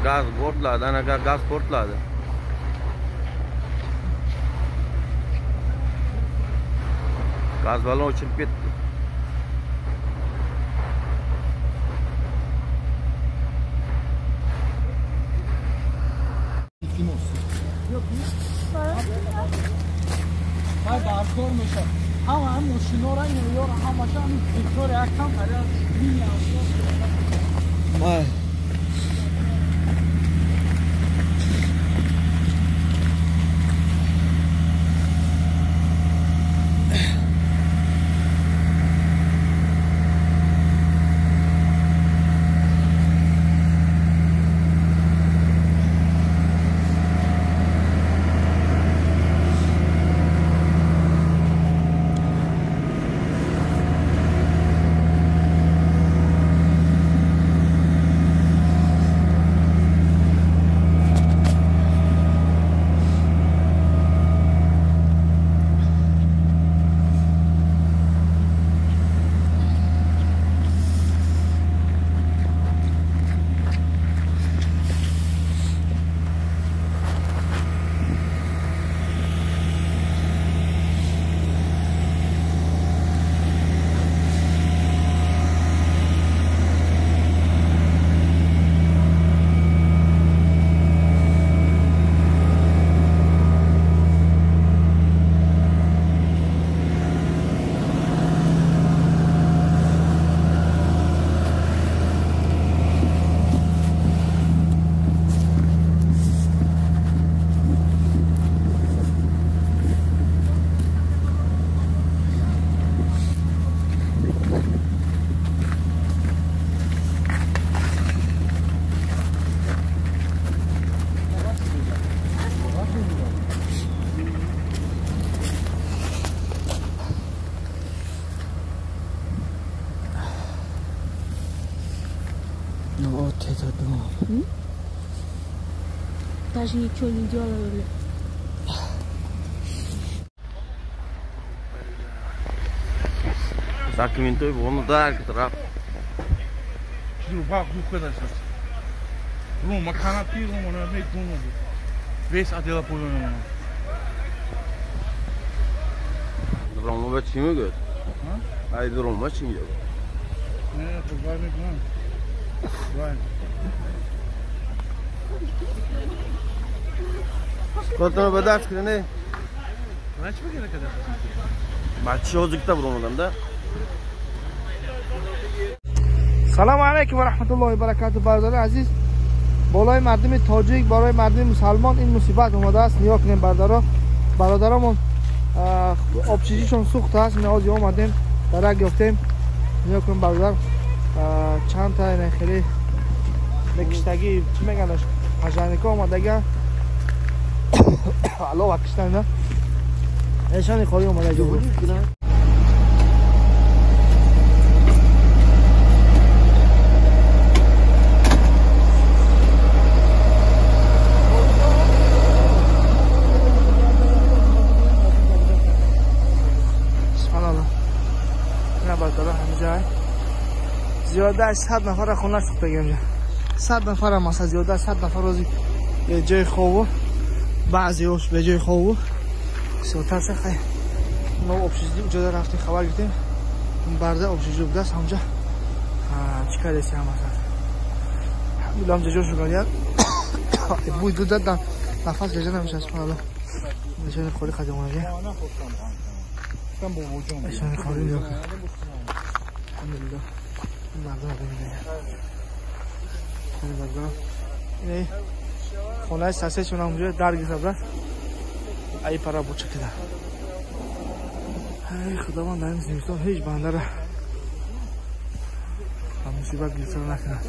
Gaz portladi, ana gaz portladi. Gaz balon o'chirib ketdi. Кор мешавад. Ҳама ҳам мошинора ёра ҳамаша ҳам территория якам линия. Вот это дом. Даже ничего не делали. Документуй, вон удар, трап. Весь отдел понял. Рома чӣ мегӯяд? Ай, Рома чӣ мегӯяд? Не, хуб мекунам. Кортоно ба даст кунӣ? Бачаҳо зикта буромадам да? Салому алайкум ва раҳматуллоҳи ва баракатуҳ. Бародарони азиз, болои мардуми тоҷик, барои мардуми мусалмон ин мусибат омадааст. Нигоҳ кунем бародаро, бародарамон обчизишон сӯхта аст. Ҳозир омадем, дарак ёфтем. Нигоҳ кунем бародар, чанд та хеле мекиштагӣ чӣ мегӯянд, пожарника омадага, алова киштан, эшони холӣ омадага. Зиёда аз 100 нафара хона сӯхтагиам. 100 нафара маса зиёда аз 100 нафар рози беҷои хову, баъзеҳош беҷои хову. Бисёртарша хай мо обшизӣ уҷода рафтем, хабар гирифтем. Барда обшизӣ будааст ҳамҷа. Чӣ кардеси ҳамаса? Алҳамдулиллоҳ ҳамҷа ҷо шуд. Бӯй дуда нафас гирифта намешавад, субҳаналлоҳ. Нишони холӣ қадим омадагӣ. Нишони холӣ нигоҳ кун. Алҳамдулиллоҳ. Мардум бибинед. Хонаи сасешон ҳамҷо дар гирифта будааст. Ай пара буча кида. Ай Худованд, дар ин зимистон ҳеҷ бандара ба мусибат гирифтор накунад.